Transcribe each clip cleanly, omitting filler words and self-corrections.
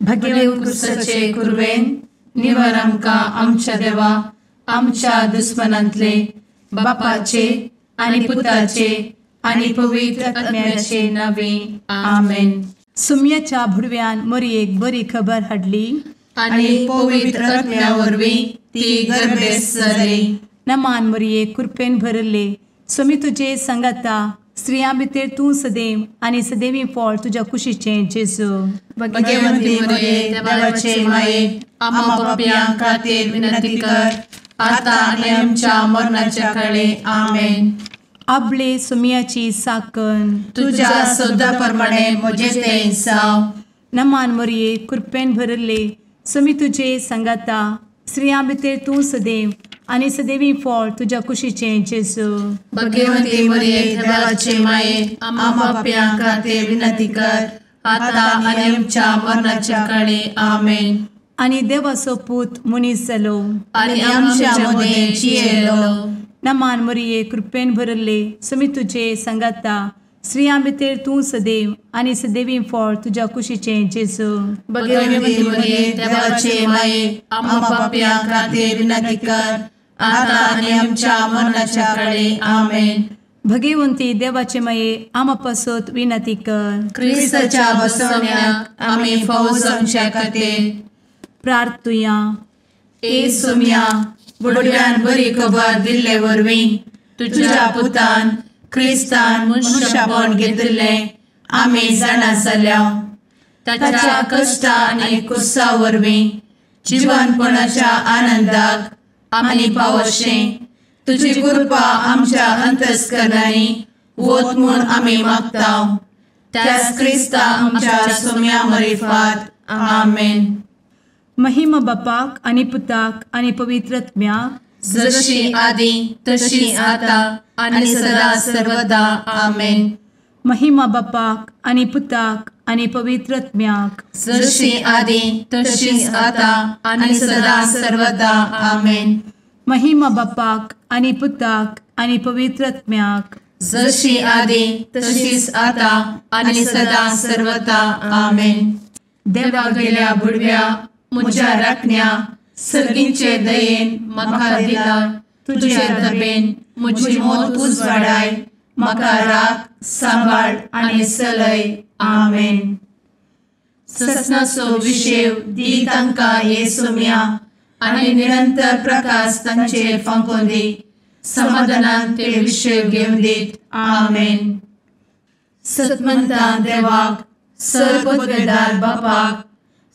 भगेव कुरवेन निवर आमकां आमच्या देवा आमच्या दुस्मनांतले बापाचे आनी पुताचे आनी पवित्र आत्म्याचे नावे आमेन. सुम्याच्या भुडव्यान मोरयेक बरी खबर हाडली आनी पवित्र आत्म्या वरवीं ती गर्भेस्त जाली. नमान मोरये, कृपेन भरले, स्वामी तुजे संगाता, स्त्रियां भितर तूं सदैव आनी सदैवी फळ तुज्या कुशीचें जेजू. भगवंती मोरये, देवाचे माये, आम्हा पापयां खातीर विनंती कर आता आनी आमच्या मरणाच्या काळे. आमेन. आपले सुम्याची साकन तुज्या सदा प्रमाणे म्हजें तें जावं. नमान मोरये, कृपेन भरले, स्वामी तुजे संगाता, स्त्रियां भितर तूं सदैव आनी सदैवी फळ तुज्या कुशीचें जेजू. भगवंती मोरये, देवाचे माये, आम्हा पापयां खातीर विनंती कर आता आनी आमच्या मरणाच्या काळे. आमेन. आनी देवाचो पूत मनीस जालो आनी आमच्या मदें जियेलो. नमान मोरये, कृपेन भरले, स्वामी तुजे संगाता, स्त्रियां भितर तूं सदैव आनी सदैवी फळ तुज्या कुशीचें जेजू. भगवंती मोरये, देवाचे माये, आम्हा पापयां खातीर विनंती कर आता आनी आमच्या मरणाच्या काळे. आमेन. भगवंती देवाचे माये, आम्हा पासत विनंती कर. क्रिस्ताच्या बसवण्याक आमी फावो जावच्या खातीर प्रार्थुया. ए सुम्या, बुडव्यान बरी खबर दिल्ले वरवीं तुज्या पुतान क्रिस्तान मनशापण घेतिल्लें आमी जाणा जाल्या. ताच्या कश्टा आनी कुसा वरवीं जिवनपणाच्या आनंदाक आमी पावशें तुजी कृपा आमच्या अंतस्करणांनी वत म्हूण आमी मागता. त्याच क्रिस्ता आमच्या सुम्या मरिफात. आमेन. महिमा बापाक आनी पुताक आनी पवित्र आत्म्याक, जशी आदी तशी आता आनी सदा सर्वदा. आमेन. महिमा बापाक आनी पुताक आनी पवित्र आत्म्याक, जशी आदी तशी आता आनी सदा सर्वदा. आमेन. महिमा बापाक आनी पुताक आनी पवित्र आत्म्याक, जशी आदी तशीच आता आनी सदा सर्वदा. आमेन. देवा गेल्या बुडव्या म्हज्या राखण्या सर्गींचे दयेन म्हाका दिला तुजे दबेन म्हजी मोत उजवाडाय, म्हाका राख सांबाळ आनी सलय. आमेन. ससनाचो विशेव दी तांकां हे सुम्या आनी निरंतर प्रकाश तांचेर फांकोवन दी, समाधानान ते विशेव घेवन दीत. आमेन. सतमंता देवाक, सर्वपदवेदार बापाक,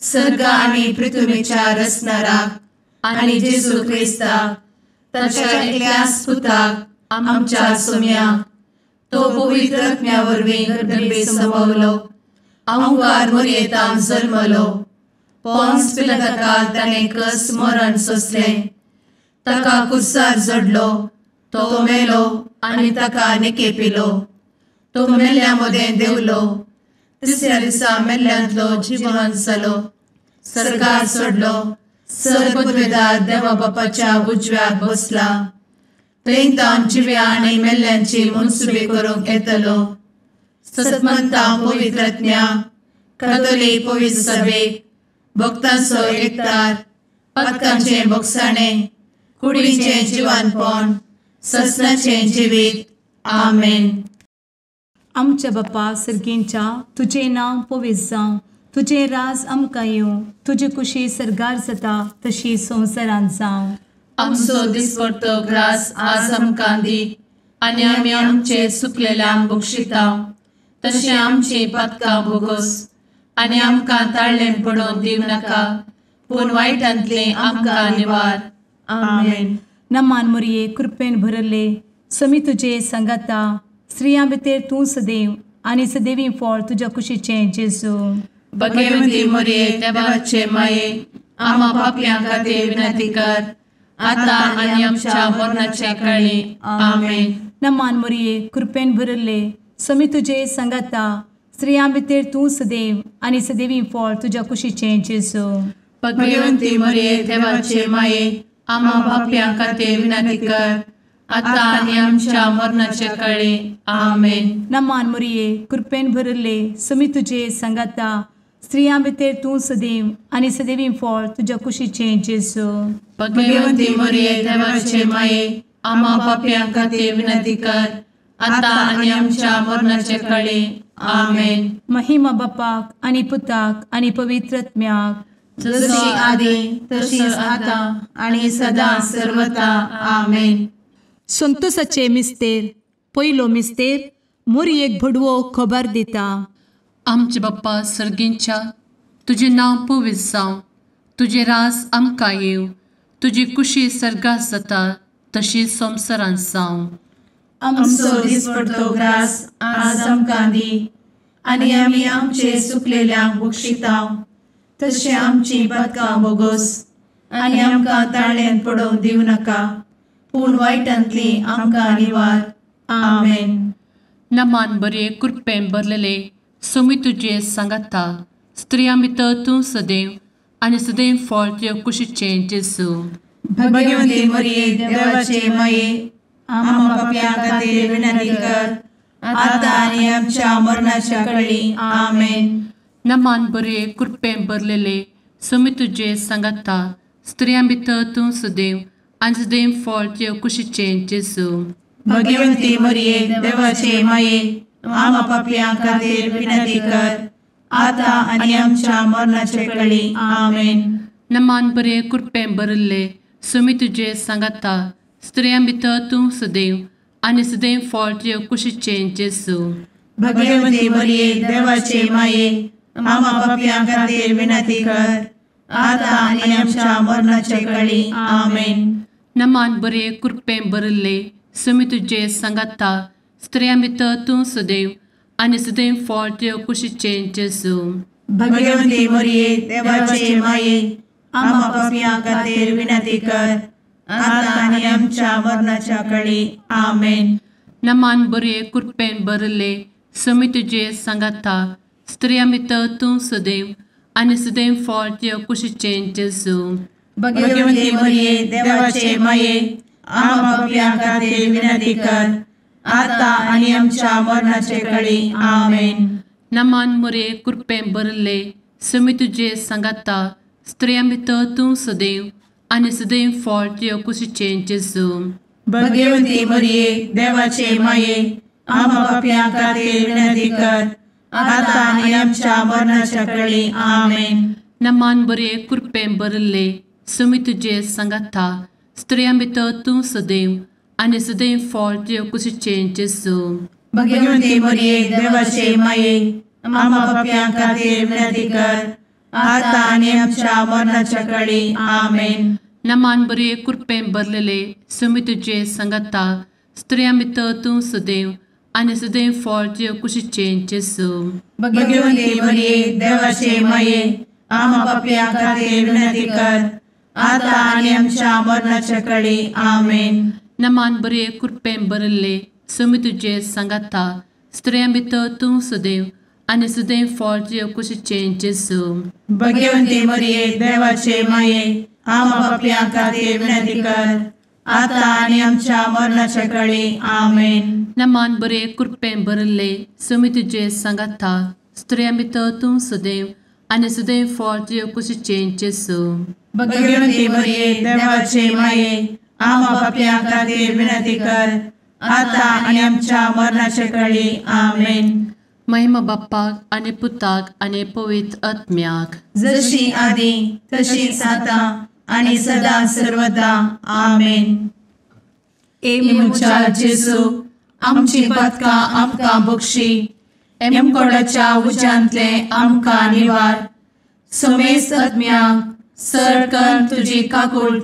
सर्ग आनी पृथ्वीच्या रचणाराक आनी जेजू क्रिस्ताक ताच्या एकल्याच पुताक आमच्या सुम्याक, तो पवित्र आत्म्या वरवीं गर्भे संभवलो, अहंकार मोरयेतान जल्मलो, पोन्स पिलाताकाल ताणें कस मरण सोंसलें, ताका कुर्सार जडलो, तो मेलो आनी ताका निकेपिलो, तो मेल्ल्या मदें देंवलो, तिसऱ्या दिसा मेल्ल्यांतलो जिवन जालो, सर्गार सोडलो, सर्वपदवेदार देवा बापाच्या उजव्याक बसला, थंय तावन जिव्या आनी मेल्ल्यांची मनसुबी करूंक येतलो. सतमंता पवित्र आत्म्या, कातोलीक पवित्र सभेक, भक्तांचो एकतार, पातकांचें भोगसाणें, कुडीचें जिवानपण, ससनाचें जिवीत. आमेन. आमच्या बापा सर्गींच्या, तुजें नांव पवित्र जावं, तुजें राज आमकां येवं, तुजी कुशी सर्गार जाता तशी संवसारांत जावं. आमचो दिसपडतो ग्रास आज आमकां दी आनी आमी आमचे सुकलेल्यांक बक्षिता तशें आमची पातकां भोगोस आनी आमकां ताळ्ळें पडोवन दिवं नाका, पूण वायटांतलें आमकां निवार. आमेन. नमान मोरये, कृपेन भरले, स्वामी तुजे संगाता, स्त्रियां भितर तूं सदैव आनी सदैवी फळ तुज्या कुशीचें जेजू. भगवंती मोरये, देवाचे माये, आम्हा पापयां खातीर विनंती कर आता आनी आमच्या मरणाच्या काळी. आमेन. नमान मोरये, कृपेन भरले, स्वामी तुजे संगाता, स्त्रियां भितर तूं सदैव आनी सदैवी फळ तुज्या कुशीचें जेजू. भगवंती मोरये, देवाचे माये, आम्हा पापयां खातीर विनंती कर आता आनी आमच्या मरणाच्या काळी. आमेन. नमान मोरये, कृपेन भरले, स्वामी तुजे संगाता, स्त्रियां भितर तूं सदैव आनी सदैवी फळ तुज्या कुशीचें जेजू. भगवंती मरिये देवाचे माये, आम्हा पापयां खातीर विनंती कर, आतां आनी आमच्या मरणाचे कळे. आमेन. महिमा बापाक आनी पुताक आनी पवित्र आत्म्याक, जशी आदी तशीच आतां आनी सदां सर्वता. आमेन. संतोषाचे मिस्तेर. पयलो मिस्तेर मोरयेक भडवो खबर दिता. आमचे बाप्पा सर्गींच्या, तुजें नांव पवित्र जावं, तुजें राज आमकां येवं, तुजी कुशी सर्गात जाता तशी संवसारांत जावं. आमचो दिसपडतो ग्रास आज आमकां दी, आनी आमी आमचे सुकलेल्यांक बक्षिता तशें आमची पातकां बोगोस, आनी आमकां ताळ्यांत पडोवंक दिवं नाका, पूण वायटांतली आमकां निवार. आमेन. नमान बरे कृपेन भरलेले सोमी तुजे सांगाता, स्त्रियां भितर तूं सदैव आनी सदैव फळ तुज्या कुशीचें जेजू. भगवंती मरिये देवाचे माये, आम्हा पापयां खातीर विनंती कर, आतां आनी आमच्या मरणाच्या कळी. आमेन. नमान बरे कृपेन भरलेले सोमी तुजे सांगाता, स्त्रियां भितर तूं सदैव आनी सदैव फळ तुज्या कुशीचें जेजू. भगवंती मरिये देवाचे माये, आम्हा पापयां खातीर विनंती कर, आतां आनी आमच्या मरणाचे कळी. आमेन. नमान बरे कृपेन भरिल्ले सोमी तुजे सांगाता, स्त्रियां भितर तूं सदैव आनी सदैव फळ तुज्या कुशीचें जेजू. भगवंती मरिये देवाचे माये, आम्हा पापयां खातीर विनंती कर, आतां आनी आमच्या मरणाचे कळी. आमेन. नमान बरे कृपेन भरिल्ले सोमी तुजे सांगाता, स्त्रियां भितर तूं सदैव आनी सदैव फळ तुज्या कुशीचें जेजू. भगवंती मरिये देवाचे माये, आम्हा पापयां खातीर विनंती कर, आतां आनी आमच्या मरणाच्या कळी. आमेन. नमान बरे कृपेन भरिल्ले सोमी तुजे सांगाता, स्त्रियां भितर तूं सदैव आनी सदैव फळ तुज्या कुशीचें जेजू. भगवंती मरिये देवाचे माये, आम्हा पापयां खातीर विनंती कर, आतां आनी आमच्या मरणाचे कळी. आमेन. नमान मरिये कृपेन भरिल्ले सोमी तुजे सांगाता, स्त्रियां भितर तूं सदैव आनी सदैव फळ तुज्या कुशीचें जेजू. भगवंती मरिये देवाचे माये, आम्हा पापयां खातीर विनंती कर, आतां आनी आमच्या मरणाच्या कळी. आमेन. नमान बरे कृपेन भरिल्ले सोमी तुजे सांगाता, स्त्रियां भितर तूं सदैव आनी सदैव फळ तुज्या कुशीचें जेजू. भगवंती मरिये देवाचे माये, आम्हा पापयां खातीर विनंती कर, आतां आनी आमच्या मरणाच्या कळी. आमेन. नमान बरे कृपेन भरलेले सोमी तुजे सांगाता, स्त्रियां भितर तूं सदैव आनी सदैव फळ तुज्या कुशीचें जेजू. भगवंती मरिये देवाचे माये, आम्हा पापयां खातीर विनंती कर, आतां आनी आमच्या मरणाच्या कळी. आमेन. नमान बरे कृपेन भरिल्ले सोमी तुजे सांगाता, स्त्रियां भितर तूं सदैव आनी सदैव फळ तुज्या कुशीचें जेजू. भगवंती मरिये देवाचे माये, आम्हा पापयां खातीर विनंती कर, आतां आनी आमच्या मरणाच्या कळी. आमेन. नमान बरे कृपेन भरिल्ले सोमी तुजे सांगाता, स्त्रियां भितर तूं सदैव आनी सदैव फळ तुज्या कुशीचें जेजू. भगवंती मरिये देवाचे माये, आम्हा पापयां खातीर विनंती कर, आतां आनी आमच्या मरणाच्या कळी. आमेन. महिमा बाप्पाक आनी पुताक आनी पवित्र आत्म्याक, जशी आदी तशीच आतां आनी सदां सर्वदा. आमेन. ए म्हज्या जेजू, आमची पातकां आमकां बक्षी, एमकोडाच्या उज्यांतले आमकां निवार, समेस्त आत्म्यांक सरकन तुजी काकूट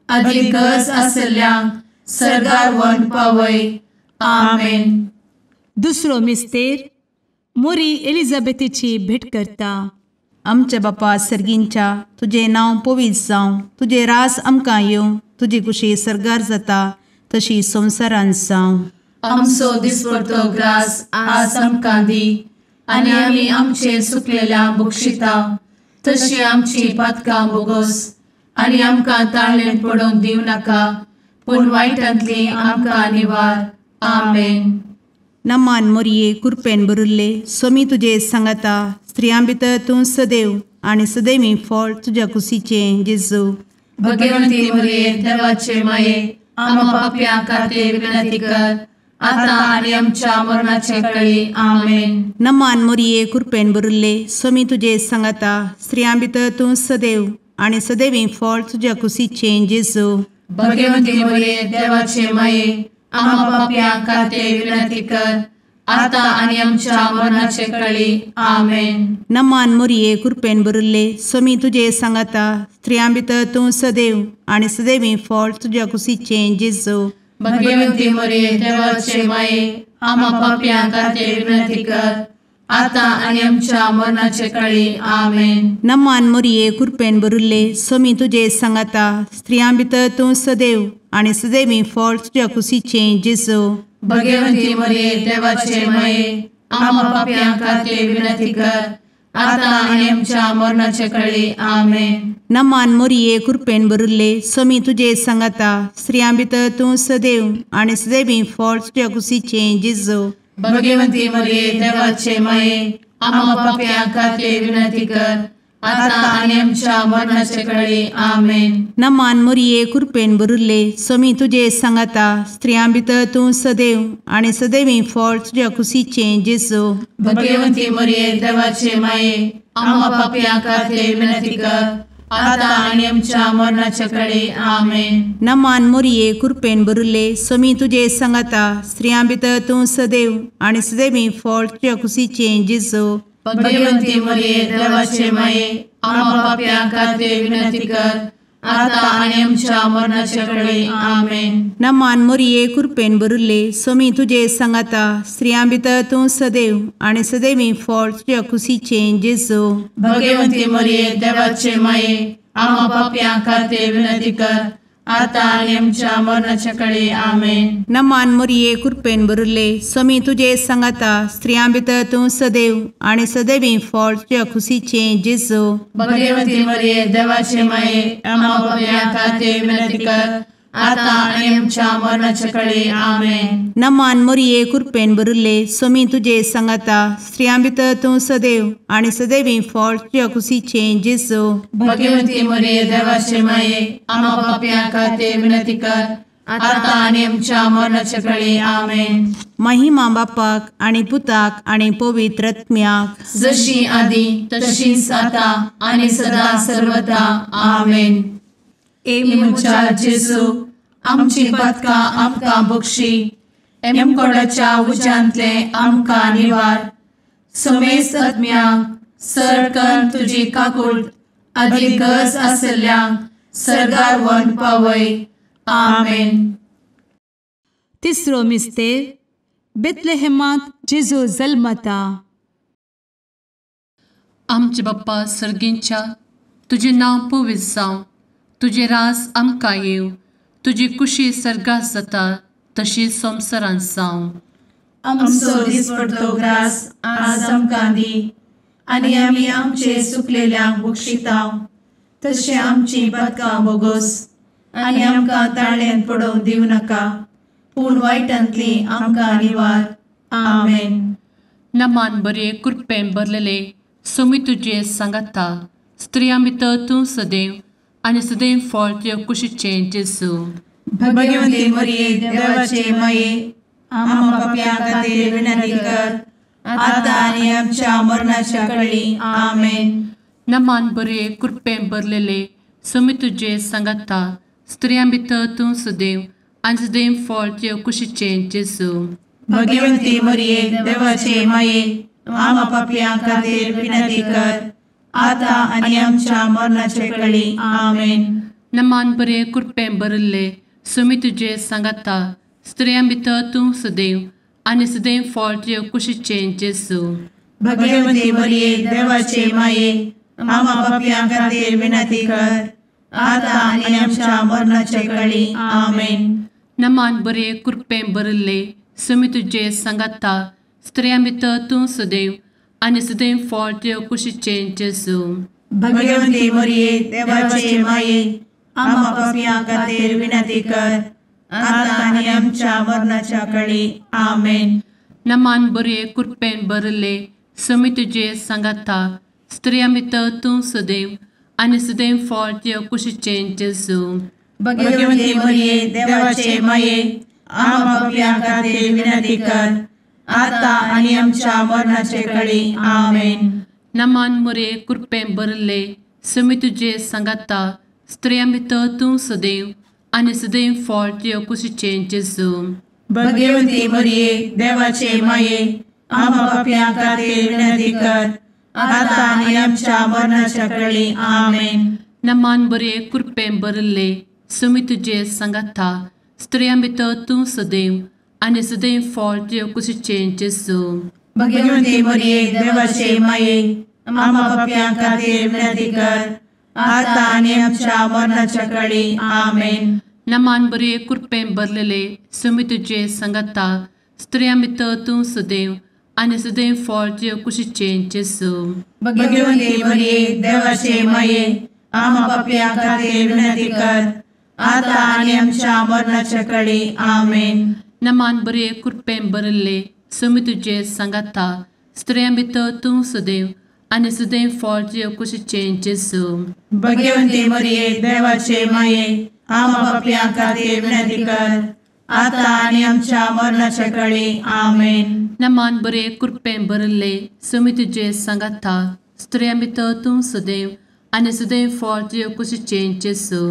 आदी गरज आशिल्ल्यांक सर्गार व्हरून पावय. आमेन. दुसरो मिस्तेर मोरी एलिझाबेथीची भेट करता. आमच्या बापा सर्गींच्या, तुजें नांव पवित्र जावं, तुजें रास आमकां येवं, तुजी कुशी सर्गार जाता तशी संवसारांत जावं. आमचो दिसपडतो ग्रास आज आमकां दी, आनी आमी आमचे सुकलेल्या बक्षिता तशी आमची पातकां बोगोस, आनी आमकां ताळ्ळेंत पडोवंक दिवं नाका, पूण वायटांतली आमकां निवार. आमेन. नमान मोरये कृपेन भरिल्ले, स्वामी तुजे सांगाता, स्त्रियां भितर तूं सदैव आनी सदैवी फळ तुज्या कुशीचें जेजू। भगवंती मरिये देवाचे माये, आम्हा पाप्यां खातीर विनंती कर, आतां आनी आमच्या मरणाचे वेळी। आमेन। नमान मरिये, कृपेन भरिल्ले, स्वामी तुजे सांगाता, स्त्रियां भितर तूं सदैव आनी सदैवी फळ तुज्या कुशीचें जेजू। भगवंती मरिये देवाचे माये, आम्हा पाप्यां खातीर विनंती कर, आतां आनी आमच्या मरणाचे वेळी। आमेन। नमान मरिये, कृपेन भरिल्ले, स्वामी तुजे सांगाता, स्त्रियां भितर तूं सदैव आनी सदैवी फळ तुज्या कुशीचें जेजू। भगवंती मरिये देवाचे माये, आम्हा पाप्यां खातीर विनंती कर, आतां आनी आमच्या मरणाचे वेळी। आमेन। नमान मरिये, कृपेन भरिल्ले, स्वामी तुजे सांगाता, स्त्रियां भितर तूं सदैव आनी सदैवी फळ तुज्या कुशीचें जेजू। भगवंती मरिये देवाचे माये, आम्हा पाप्यां खातीर विनंती कर, आतां आनी आमच्या मरणाचे वेळी। आमेन। नमान मरिये, कृपेन भरिल्ले, स्वामी तुजे सांगाता, स्त्रियां भितर तूं सदैव आनी सदैवी फळ तुज्या कुशीचें जेजू। भगवंती मरिये देवाचे माये, आम्हा पाप्यां खातीर विनंती कर, आतां आनी आमच्या मरणाचे वेळी। आमेन। नमान मरिये, कृपेन भरिल्ले, स्वामी तुजे सांगाता, स्त्रियां भितर तूं सदैव आनी सदैवी फळ तुज्या कुशीचें जेजू। भगवंती मरिये देवाचे माये, आम्हा पाप्यां खातीर विनंती कर, आतां आनी आमच्या मरणाचे वेळी। आमेन। नमान मरिये, कृपेन भरिल्ले, स्वामी तुजे सांगाता, स्त्रियां भितर तूं सदैव आनी सदैवी फळ तुज्या कुशीचें जेजू। भगवंती मरिये देवाचे माये, आम्हा पाप्यां खातीर विनंती कर, आतां आनी आमच्या मरणाचे वेळी। आमेन। नमान मरिये, कृपेन भरिल्ले, स्वामी तुजे सांगाता, स्त्रियां भितर तूं सदैव आनी सदैवी फळ तुज्या कुशीचें जेजू। भगवंती मरिये देवाचे माये, आम्हा पाप्यां खातीर विनंती कर, आतां आनी आमच्या मरणाचे वेळी। आमेन। नमान मरिये, कृपेन भरिल्ले, स्वामी तुजे सांगाता, स्त्रियां भितर तूं सदैव आनी सदैवी फळ तुज्या कुशीचें जेजू। भगवंती मरिये देवाचे माये, आम्हा पाप्यां खातीर विनंती कर, आतां आनी आमच्या मरणाचे वेळी। आमेन। नमान मरिये, कृपेन भरिल्ले, स्वामी तुजे सांगाता, स्त्रियां भितर तूं सदैव आनी सदैवी फळ तुज्या कुशीचें जेजू। भगवंती मरिये देवाचे माये, आम्हा पाप्यां खातीर विनंती कर, आतां आनी आमच्या मरणाचे वेळी। आमेन। महिमा बापाक आनी पुताक आनी पवित्र आत्म्याक, जशी आदी तशीच आतां आनी सदा सर्वदा। आमेन। ए म्हज्या जेजू, आमची पातकां आमकां बक्षी, एमकोडाच्या उज्यांतले आमकां निवार, समेस्त आत्म्यांक सरकन तुजी काकूट आदी गरज आसल्ल्यांक सर्गार व्हरून पावय। आमेन। तिसरो मिस्तेर, बेथलेहेमांत जेजू जल्मता। आमचे बाप्पा सर्गींच्या, तुजें नांव पवित्र जावं, तुजें राज आमकां येवं, तुजी कुशी सर्गात जाता तशी संवसारांत जावं। आमचो दिसपडतो ग्रास आज आमकां दी, आनी आमी आमचे सुकलेल्यांक बक्षितांव, तशें आमची पातकां बोगोस, आनी आमकां ताळ्यान पडोवंक दिवं नाका, पूण वायटांतली आमकां निवार। आमेन। नमान बरे कृपेन भरलेले, स्वामी तुजे सांगाता, स्त्रियां भितर तूं सदैव आनी सदैव फळ तुज्या कुशीचें जेजू। भगवंती मरिये देवाचे माये, आम्हा पाप्यां खातीर विनंती कर, आतां आनी आमच्या मरणाच्या वेळी। आमेन। नमान बरे कृपेन भरलेले, स्वामी तुजे सांगाता, स्त्रियां भितर तूं सदैव आनी सदैव फळ तुज्या कुशीचें जेजू। भगवंती मरिये देवाचे माये, आम्हा पाप्यां खातीर विनंती कर, आतां आनी आमच्या मरणाचे वेळी। आमेन। नमान बरे कृपेन भरिल्ले, स्वामी तुजे सांगाता, स्त्रियां भितर तूं सदैव आनी सदैव फळ तुज्या कुशीचें जेजू। भगवंती मरिये देवाचे माये, आम्हा पाप्यां खातीर विनंती कर, आतां आनी आमच्या मरणाचे वेळी। आमेन। नमान बरे कृपेन भरिल्ले, स्वामी तुजे सांगाता, स्त्रियां भितर तूं सदैव आनी सदैव फळ तुज्या कुशीचें जेजू। भगवंती मरिये देवाचे माये, आम्हा पाप्यां खातीर विनंती कर, आतां आनी आमच्या मरणाच्या वेळी। आमेन। नमान बरे कृपेन भरिल्ले, समी तुजे सांगाता स्त्रियां भितर तूं सदैव आनी सदैव फळ तुज्या कुशीचें जेजू. भगवती मरिये देवाचे माये आम्हा पाप्यां खातीर विनंती कर आता आनी आमच्या मरणाचे कळी. आमेन. नमान मोरये कृपेन भरिल्ले समी तुजे सांगाता स्त्रियां भितर तूं सदैव आनी सदैव फळ तुज्या कुशीचें जेजू. भगवती मरिये देवाचे माये आम्हा पाप्यां खातीर विनंती कर आता आनी आमच्या मरणाच्या कळी. आमेन. नमान बरे कृपेन भरिल्ले समी तुजे सांगाता स्त्रियां भितर तूं सदैव आनी सदैव फळ तुज्या कुशीचें जेजू. भगवती मरिये देवाचे माये आम्हा पाप्यां खातीर विनंती कर आता आनी आमच्या मरणाच्या कळी. आमेन. नमान बरे कृपेन भरलेले समी तुजे सांगाता स्त्रियां भितर तूं सदैव आनी सदैव फळ तुज्या कुशीचें जेजू. भगवती मरिये देवाचे माये आम्हा पाप्यां खातीर विनंती कर आता आनी आमच्या मरणाच्या कळी. आमेन. नमान बरे कृपेन भरिल्ले समी तुजे सांगाता स्त्रियां भितर तूं सदैव आनी सदैव फळ तुज्या कुशीचें जेजू. भगवती मरिये देवाचे माये आम्हा पाप्यां खातीर विनंती कर आता आनी आमच्या मरणाच्या कळी. आमेन. नमान बरे कृपेन भरिल्ले समी तुजे सांगाता स्त्रियां भितर तूं सदैव आनी सदैव फळ तुज्या कुशीचें जेजू.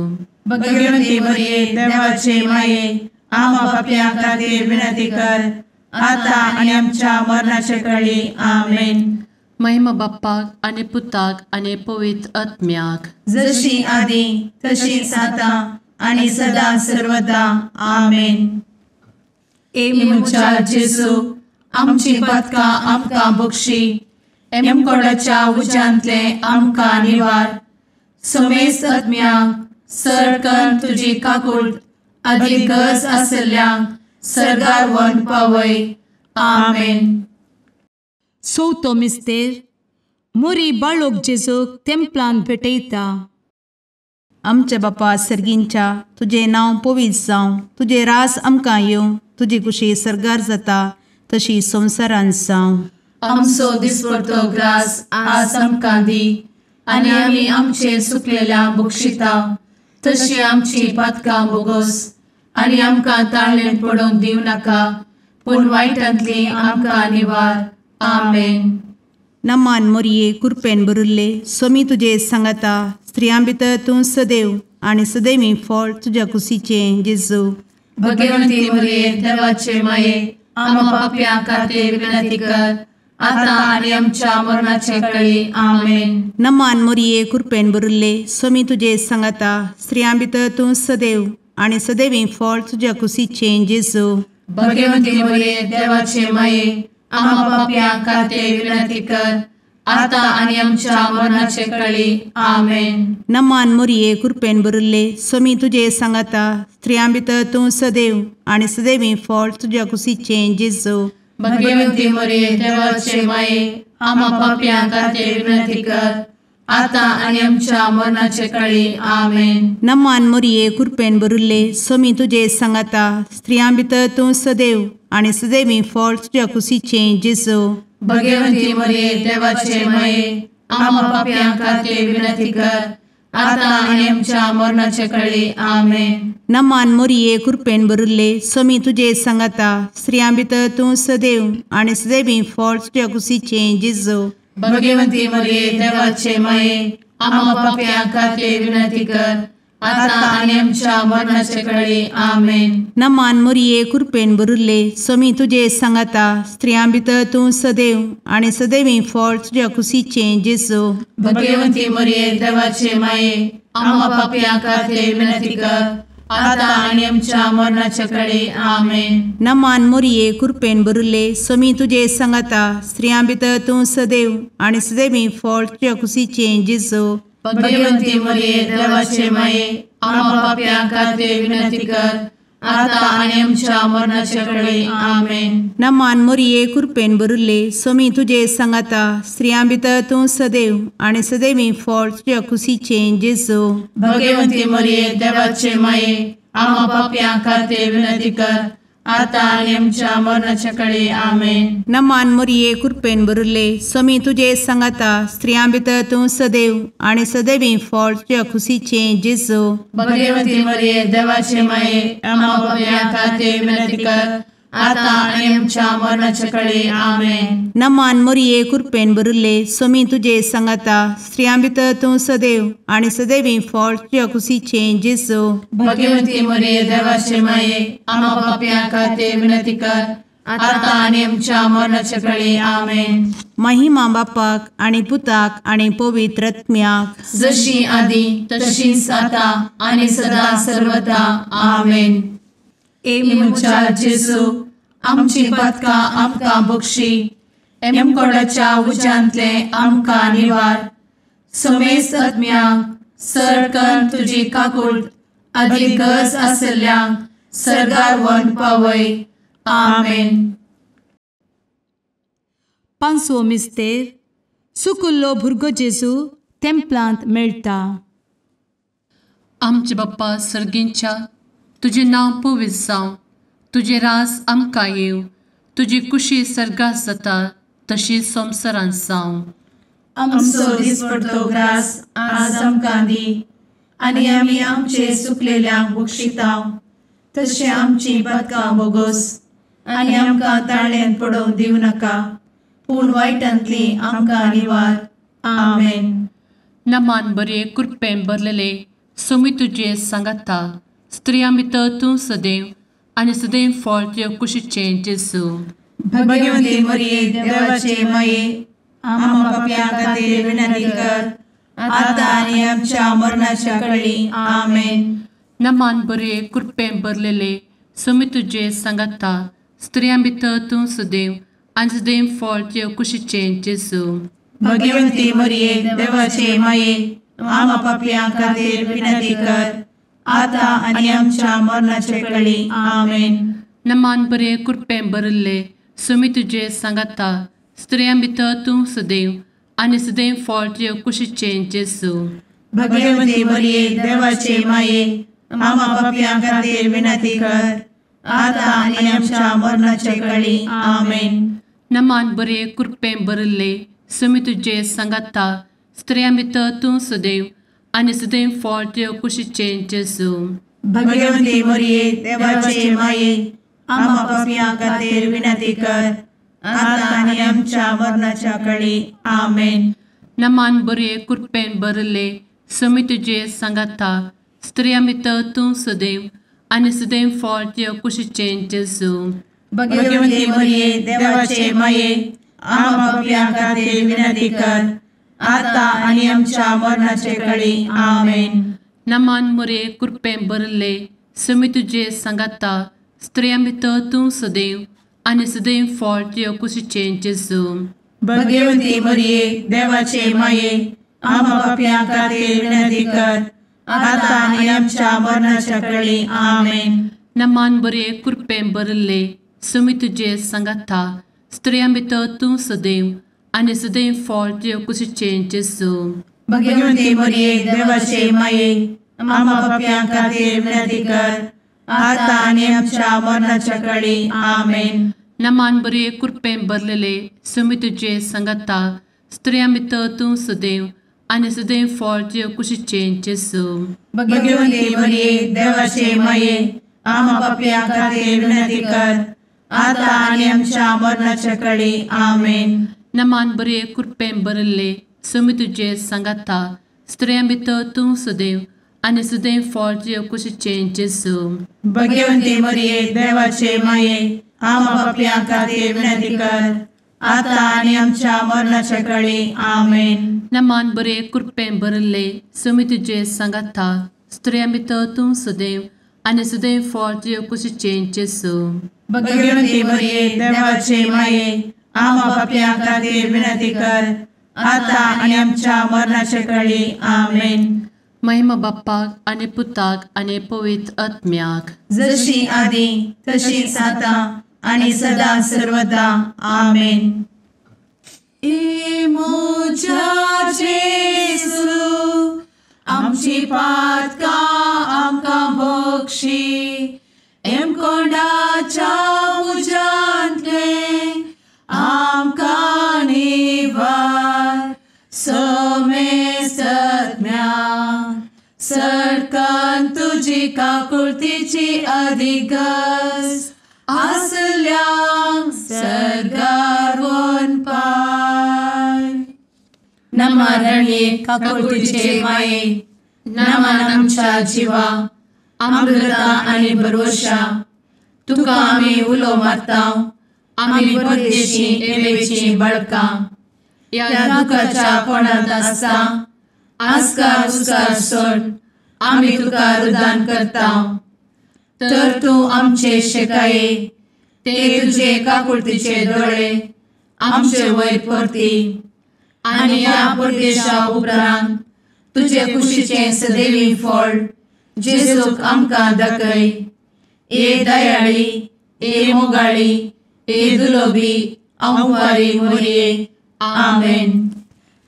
भगवती मरिये देवाचे माये आम्हा पाप्यां खातीर विनंती कर आता आनी आमच्या मरणाच्या कळी. आमेन. महिमा बाप्पाक आनी पुताक आनी पवित्र आत्म्याक, जशी आदी तशीच आता आनी सदा सर्वदा. आमेन. ए म्हज्या जेजू आमची पातकां आमकां बक्षी, एमकोडाच्या उज्यांतले आमकां निवार, समेस्त आत्म्यांक सरकन तुजी काकूट आदी गरज आसल्ल्यांक सर्गार व्हरून पावय. आमेन. चवथो मिस्तेर मोरी बाळोक जेजूक तेंपलान भेटयता. आमच्या बापा सर्गींच्या तुजें नांव पवित्र जावं, तुजें रास आमकां येवं, तुजी कुशी सर्गार जाता तशी संवसारांत जावं. आमचो दिसपडतो ग्रास आज आमकां दी आनी आमी आमचे सुकलेल्या बक्षिता तशी आमची पातकां बोगोस आनी आमकां ताळेन पडोवंक दिवं नाका, पूण वायटांतली आमकां निवार. आमेन. नमान मोरये कृपेन भरिल्ले स्वामी तुजे सांगाता स्त्रियां भितर तूं सदैव आनी सदैवी फळ तुज्या कुशीचें जेजू. भगवती मोरये देवाचे माये आम्हा पाप्यां खातीर विनंती कर आता आनी आमच्या मरणाचे कळी. आमेन. नमान मोरये कृपेन भरिल्ले स्वामी तुजे सांगाता स्त्रियां भितर तूं सदैव आनी सदैवी फळ तुज्या कुशीचें जेजू. भगवती मोरये देवाचे माये आम्हा पाप्यां खातीर विनंती कर आता आनी आमच्या मरणाचे कळी. आमेन. नमान मोरये कृपेन भरिल्ले स्वामी तुजे सांगाता स्त्रियां भितर तूं सदैव आनी सदैवी फळ तुज्या कुशीचें जेजू. भगवती मोरये देवाचे माये आम्हा पाप्यां खातीर विनंती कर आता आनी आमच्या मरणाचे कळी. आमेन. नमान मोरये कृपेन भरिल्ले स्वामी तुजे सांगाता स्त्रियां भितर तूं सदैव आनी सदैवी फळ तुज्या कुशीचें जेजू. भगवती मोरये देवाचे माये आम्हा पाप्यां खातीर विनंती कर आता आनी आमच्या मरणाचे कळी. आमेन. नमान मोरये कृपेन भरिल्ले स्वामी तुजे सांगाता स्त्रियां भितर तूं सदैव आनी सदैवी फळ तुज्या कुशीचें जेजू. भगवती मोरये देवाचे माये आम्हा पाप्यां खातीर विनंती कर आता आनी आमच्या मरणाचे कळी. आमेन. नमान मोरये कृपेन भरिल्ले स्वामी तुजे सांगाता स्त्रियां भितर तूं सदैव आनी सदैवी फळ तुज्या कुशीचें जेजू. भगवती मोरये देवाचे माये आम्हा पाप्यां खातीर विनंती कर आता आनी आमच्या मरणाचे कळी. आमेन. नमान मोरये कृपेन भरिल्ले स्वामी तुजे सांगाता स्त्रियां भितर तूं सदैव आनी सदैवी फळ तुज्या कुशीचें जेजू. भगवती मोरये देवाचे माये आम्हा पाप्यां खातीर विनंती कर आता आनी आमच्या मरणाचे कळी. आमेन. नमान मोरये कृपेन भरिल्ले स्वामी तुजे सांगाता स्त्रियां भितर तूं सदैव आनी सदैवी फळ तुज्या कुशीचें जेजू. भगवती मोरये देवाचे माये आम्हा पाप्यां खातीर विनंती कर आतां आनी आमच्या मरणाच्या कळे आमेन. नमान मोरये कृपेन भरिल्ले स्वामी तुजे सांगाता स्त्रियां भितर तूं सदैव आनी सदैवी फळ तुज्या खुशीचें जेजू. भगवती मरिये देवाचे माये आम्हा पाप्यां खातीर विनंती कर आतां आनी आमच्या मरणाच्या कळे आमेन. नमान मोरये कृपेन भरिल्ले स्वामी तुजे सांगाता स्त्रियां भितर तूं सदैव आनी सदैवी फळ तुज्या खुशीचें जेजू. भगवती मरिये देवाचे माये आम्हा पाप्यां खातीर विनंती कर आतां आनी आमच्या मरणाच्या कळे आमेन. महिमा बापाक आनी पुताक आनी पवित्र आत्म्याक जशी आदी तशीच आतां आनी सदा सर्वदा आमेन. ए म्हज्या जेजू आमची पातकां आमकां बक्षी एमकोडाच्या उज्यांतले आमकां निवार समेस्त आत्म्यांक सरकन तुजी काकूट आदी गरज आसल्ल्यांक सर्गार व्हरून पावय आमेन. पांचवो मिस्तेर सुकुल्लो भुरगो जेजू तेम्पलांत मेळटा. आमचे बाप्पा सर्गींच्या तुजें नांव पवित्र जावं, तुजें राज आमकां येवं, तुजी कुशी सर्गात जाता तशी संवसारांत जावं. आमचो दिसपडतो ग्रास आज आमकां दी आनी आमी आमचे सुकलेल्यांक बक्षितांव तशें आमची पातकां बोगोस आनी आमकां ताळ्यांत पडोवंक दिवं नाका पूण वायटांतली आमकां निवार आमेन. नमान बरे कृपेन भरलेले स्वामी तुजे सांगाता स्त्रियां भितर तूं सदैव आनी सदैव फळ तुज्या कुशीचें जेजू. भगवती मरिये देवाचे माये आम्हा पाप्यां खातीर विनंती कर आतां आनी आमच्या मरणाच्या कळी आमेन. नमान बरे कृपेन भरलेले स्वामी तुजे सांगाता स्त्रियां भितर तूं सदैव आनी सदैव फळ तुज्या कुशीचें जेजू. भगवती मरिये देवाचे माये आम्हा पाप्यां खातीर विनंती कर आतां आनी आमच्या मरणाच्या कळी आमेन. नमान बरे कृपेन भरिल्ले स्वामी तुजे सांगाता स्त्रियां भितर तूं सदैव आनी सदैव फळ तुज्या कुशीचें जेजू. भगवती मरिये देवाचे माये आम्हा पाप्यां खातीर विनंती कर आतां आनी आमच्या मरणाच्या कळी आमेन. नमान बरे कृपेन भरिल्ले स्वामी तुजे सांगाता स्त्रियां भितर तूं सदैव आनी सदैव फळ तुज्या कुशीचें जेजू. भगवती मरिये देवाचे माये आम्हा पाप्यां खातीर विनंती कर आतां आनी आमच्या मरणाच्या कळी आमेन. नमान बरे कृपेन भरिल्ले स्वामी तुजे सांगाता स्त्रियां भितर तूं सदैव आनी सदैव फळ तुज्या कुशीचें जेजू. भगवती मरिये देवाचे माये आम्हा पाप्यां खातीर विनंती कर आतां आनी आमच्या मरणाचे कळी आमेन. नमान मरिये कृपेन भरिल्ले स्वामी तुजे सांगाता स्त्रियां भितर तूं सदैव आनी सदैव फळ तुज्या कुशीचें जेजू. भगवती मरिये देवाचे माये आम्हा पाप्यां खातीर विनंती कर आतां आनी आमच्या मरणाच्या कळी आमेन. नमान बरे कृपेन भरिल्ले स्वामी तुजे सांगाता स्त्रियां भितर तूं सदैव आनी सदैव फळ तुज्या कुशीचें जेजू. भगवती मरिये देवाचे माये आम्हा पाप्यां खातीर विनंती कर आतां आनी आमच्या मरणाच्या कळी आमेन. नमान बरे कृपेन भरलेले स्वामी तुजे सांगाता स्त्रियां भितर तूं सदैव आनी सदैव फळ तुज्या कुशीचें जेजू. भगवती मरिये देवाचे माये आम्हा पाप्यां खातीर विनंती कर आतां आनी आमच्या मरणाच्या कळी आमेन. नमान बरे कृपेन भरिल्ले स्वामी तुजे सांगाता स्त्रियां भितर तूं सदैव आनी सदैव फळ तुज्या कुशीचें जेजू. भगवती मरिये देवाचे माये आम्हा पाप्यां खातीर विनंती कर आतां आनी आमच्या मरणाच्या कळी आमेन. नमान बरे कृपेन भरिल्ले स्वामी तुजे सांगाता स्त्रियां भितर तूं सदैव आनी सदैव फळ तुज्या कुशीचें जेजू. भगवती मरिये देवाचे माये आम्हा पाप्यां खातीर विनंती कर आतां आनी आमच्या मरणाच्या कळी आमेन. महिमा बाप्पाक आनी पुताक आनी पवित्र आत्म्याक जशी आदी तशीच आतां आनी सदा सर्वदा आमेन. ए म्हज्या जेजू आमची पातकां आमकां बक्षी एमकोंडाच्या तुजी काकुळतीची अधिक गरज आसल्यांक सर्गार वनपाय. नमा रणये काकुळतीचे माये, नमन आमच्या जिवा, अमृता आनी भरवशा, तुका आमी उलो मारता, आमी परदेशी एवेची बळकां, ह्या दुखाच्या कोणांत आसता आस्कार उस्कार सोड आमी तुका रुदान करता. तर तूं आमचे शेकाये ते तुजे काकुळतीचे दोळे आमचे वयर परती आनी ह्या परदेशा उपरांत तुजे कुशीचें सदैवी फळ जेजूक आमकां दाखय. ए दयाळी, ए मोगाळी, ए दुलोबी अंवारी मोरये. आमेन.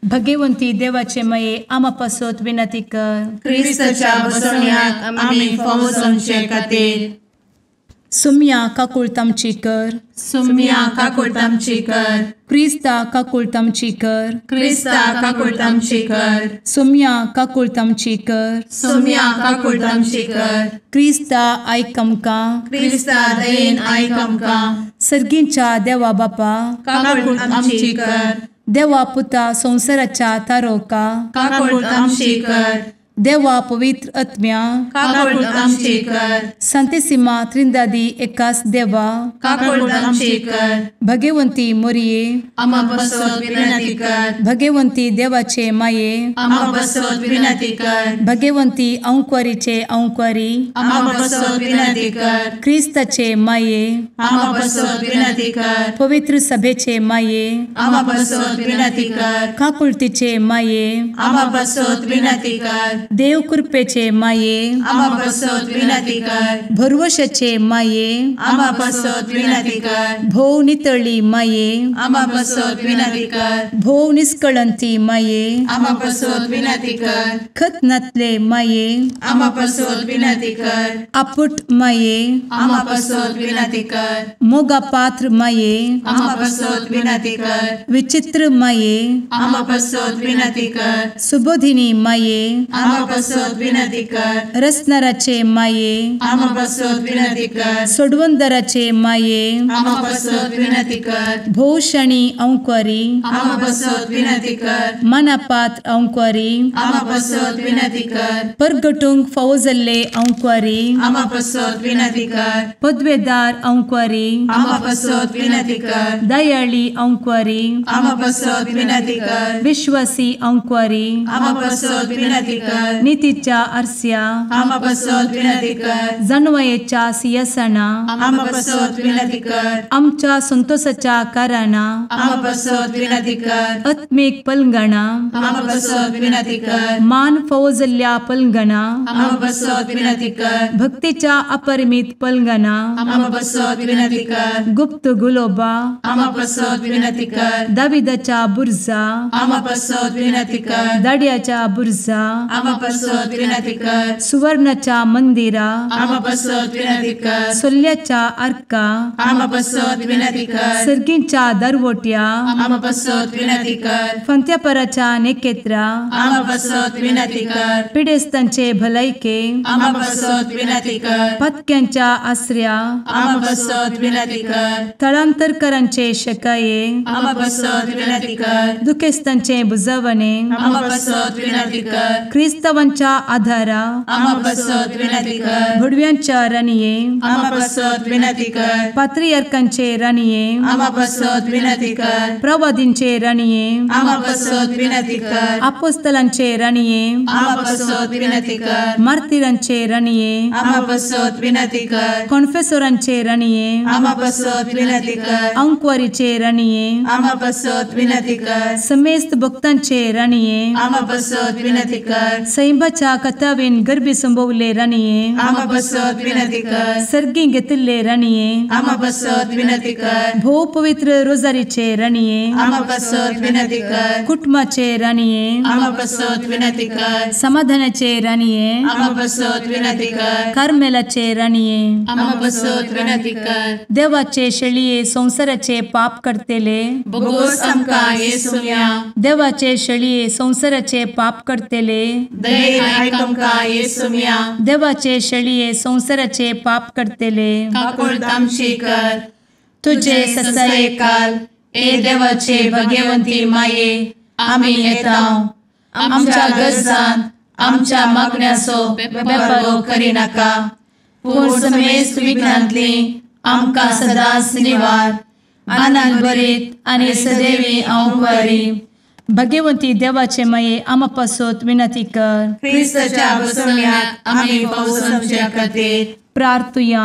भगवंती देवाचे मये आमा पासत विनंती कर. क्रिस्ताच्या बसवण्याक आमी फावो जावचे खातीर. सुम्या काकुळट आमची कर. सुम्या काकुळट आमची कर. क्रिस्ता काकुळट आमची कर. क्रिस्ता काकुळट आमची कर. सुम्या काकुळट आमची कर. सुम्या काकुळट आमची कर. क्रिस्ता आयक आमकां. क्रिस्ता दयेन आयक आमकां. सर्गींच्या देवा बापा काकुळट आमची कर. देवा पुता संवसाराच्या तारोका काकुळट आमची कर. देवा पवित्र आत्म्या काकुळट आमची कर. संतेसिमा त्रिंदादी एकास देवा काकुळट आमची कर. भगवंती मोरये आमा पासत विनंती कर. भगवंती देवाचे माये आमा पासत विनंती कर. भगवंती अंकुरीचे अंकुरी आमा पासत विनंती कर. क्रिस्ताचे माये आमा पासत विनंती कर. पवित्र सभेचे माये आमा पासत विनंती कर. काकुळतीचे माये आमा पासत विनंती कर. देव कृपेचे माये आमा पासत विनंती कर. भरवशाचे माये आमा पासत विनंती कर. भोव नितळी माये आमा पासत विनंती कर. भोव निष्कळंती माये आमा पासत विनंती कर. खत नातले माये आमा पासत विनंती कर. आपुट माये आमा पासत विनंती कर. मोगा पात्र माये आमा पासत विनंती कर. विचित्र माये आमा पासत विनंती कर. सुबोधिनी माये आमा पासत विनंती कर. रसनाराचे माये आमा पासत विनंती कर. सोडवंदराचे माये आमा पासत विनंती कर. भोवशणी अंकुरी आमा पासत विनंती कर. मनापात्र अंकुरी आमा पासत विनंती कर. परगटूंक फावो जाल्ले अंकुरी आमा पासत विनंती कर. पदवेदार अंकुरी आमा पासत विनंती कर. दयाळी अंकुरी आमा पासत विनंती कर. विश्वासी अंकुरी आमा पासत विनंती कर. नितीच्या आरस्या आमा पासत विनंती कर. जानवयेच्या सिंहासना आमा पासत विनंती कर. आमच्या संतोषाच्या कारणा आमा पासत विनंती कर. आत्मीक पलंगणा आमा पासत विनंती कर. मान फावो जाल्ल्या पलंगणा आमा पासत विनंती कर. भक्तीच्या अपरिमित पलंगणा आमा पासत विनंती कर. गुप्त गुलोबा आमा पासत विनंती कर. दाविदाच्या बुर्जा आमा पासत विनंती कर. दाड्याच्या बुर्जा आमा पासत विनंती कर. सुवर्णाच्या मंदिरा आमा पासत विनंती कर. सोल्ल्याच्या आर्का आमा पासत विनंती कर. सर्गींच्या दरवट्या आमा पासत विनंती कर. फंत्यापराच्या नेकेत्रा आमा पासत विनंती कर. पिडेस्तांचे भलायके आमा पासत विनंती कर. पत्क्यांच्या आसऱ्या आमा पासत विनंती कर. थळांतरकरांचे शकाये आमा पासत विनंती कर. दुखेस्तांचे बुजवणे आमा पासत विनंती कर. क्रिस्तावांच्या आधारा आमा पासत विनंती कर. भुडव्यांच्या राणये आमा पासत विनंती कर. पात्रियार्कांचे राणये आमा पासत विनंती कर. प्रवादींचे राणये आमा पासत विनंती कर. आपोस्तलांचे राणये आमा पासत विनंती कर. मार्तिरांचे राणये आमा पासत विनंती कर. कॉन्फेसोरांचे राणये आमा पासत विनंती कर. अंकुवारीचे राणये आमा पासत विनंती कर. समेस्त भक्तांचे राणये आमा पासत विनंती कर. सैंबाच्या कथावेन गर्भी संभवले राणये आमा पासत विनंती कर. सर्गी घेतिल्ले राणये आमा पासत विनंती कर. भोव पवित्र रोजारीचे राणये आमा पासत विनंती कर. कुटुंबाचे राणये आमा पासत विनंती कर. समाधानाचे राणये आमा पासत विनंती कर. कार्मेलाचे राणये आमा पासत विनंती कर. देवाचे शेळये संवसाराचे पाप करतेले बोगोस आमकां येसुम्या देवाचे शेळये संवसाराचे पाप करतेले दयेन आयक आमकां येसुम्या। देवाचे शेळये संवसाराचे पाप करतले काकुळट आमची कर। तुजे ससायेकाल ए देवाचे भगवंती माये आमी येता आमच्या गरजान आमच्या मागण्याचो बेपर्वो करिनाका पूण समेस्त विघ्नांतली आमकां सदांच निवार। आनंद भरीत आनी सदैवी अंवकारी भगवंती देवाचे माये आमा पासत विनंती कर। क्रिस्ताच्या बसवण्याक आमी पावसाच्या खातीर प्रार्थुया।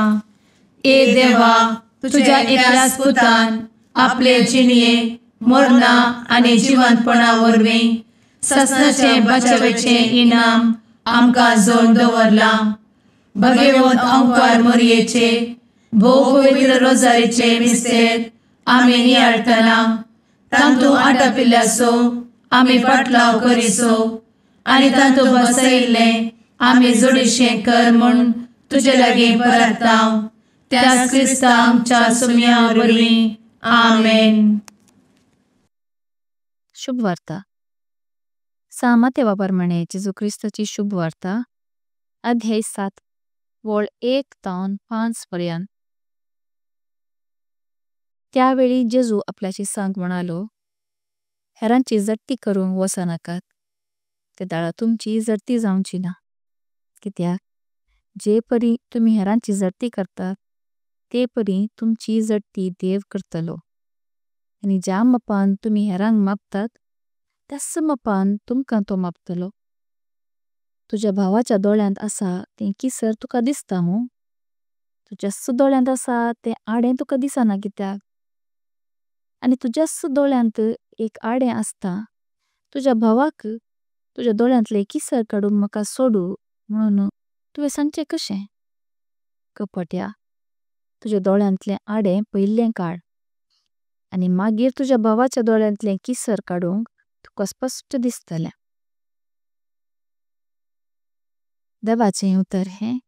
ए देवा तुझ्या एकल्याच पुतान आपले जिणये मरणा आनी जिवंतपणा वरवीं ससनाचे बचावेचे इनाम आमकां जोडून दवरलां। भगवंत अंकार मोरयेचे भोव पवित्र रोजारीचे मिस्तेर आमी नियाळटना तांतू आटापिल्ल्याचो आमी पाटलाव करिसो आनी तांतू बसयिल्लें आमी जोडीशें कर म्हूण तुजे लागीं परता त्याच क्रिस्ता आमच्या सुम्या वरवीं आमेन। शुभ वार्ता। सांत मातेवा प्रमाणे जेजू क्रिस्ताची शुभ वार्ता अध्याय 7 वळ 1 तावन 5 पर्यंत। त्यावेळी जेजू आपल्याची सांग म्हणालो, हेरांची जट्टी करूंक वचनाकात, ते दाळा तुमची जट्टी जावची ना। कित्याक जे परी तुमी हेरांची जट्टी करतात ते परी तुमची जट्टी देव करतलो। आनी ज्या मापान तुमी हेरांक मापतात त्याच मापान तुमकां तो मापतलो। तुज्या भावाच्या दोळ्यांत आसा तें किसर तुका दिसता मू, तुज्याच दोळ्यांत आसा तें आडें तुका दिसना कित्याक? आनी तुज्याच दोळ्यांत एक आडें आसता, तुज्या भावाक तुज्या दोळ्यांतले किसर काडून म्हाका सोडू म्हणून तुवें सांगचें कशें? कपट्या, तुज्या दोळ्यांतले आडें पयलें काड आनी मागीर तुज्या भावाच्या दोळ्यांतले किसर काडूंक तुका स्पष्ट दिसतलें। देवाचें उतर हें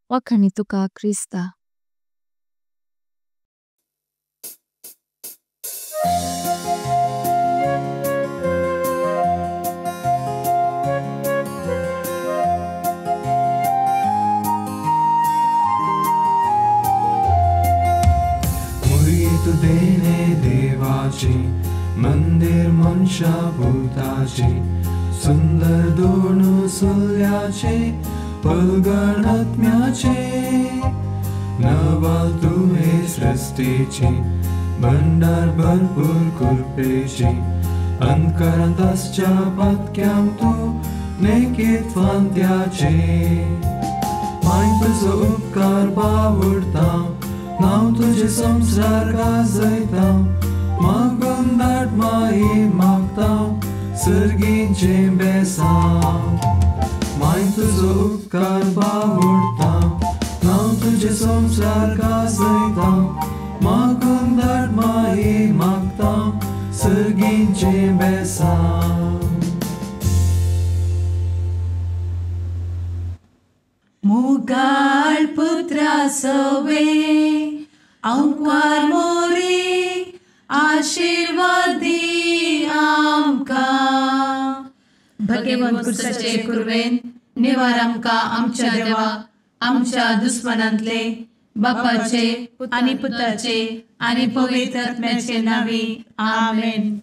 वाखाणी तुका क्रिस्ता। मुरीत देणे देवाचे मंदिर मनशा भूताचे सुंदर दोन सुल्याचे पलगणात्म्याचे नवाल तुवे सृष्टीचे भंडार भरपूर कृपेचे अंतकरांत आसच्या पातक्यांक तूं नेकीत फांत्याचे माय तुजो उपकार बावडता नांव तुजें संवसार गाजयता मागून धाड माई मागता सर्गीचें बेसांव माय तुजो उपकार बावडता नांव तुजें संवसार गाजयता मागून धाड माई मागता सर्गीचें बेसांव। मुगाळ पुत्रा सवे अंकार मोरी आशीर्वादी आमकां। भगवंत क्रिस्ताचे कुर्वेन निवार आमकां आमच्या देवा आमच्या दुस्मनांतले बापाचे आनी पुताचे आनी पवित्र आत्म्याचे नांवी आमेन।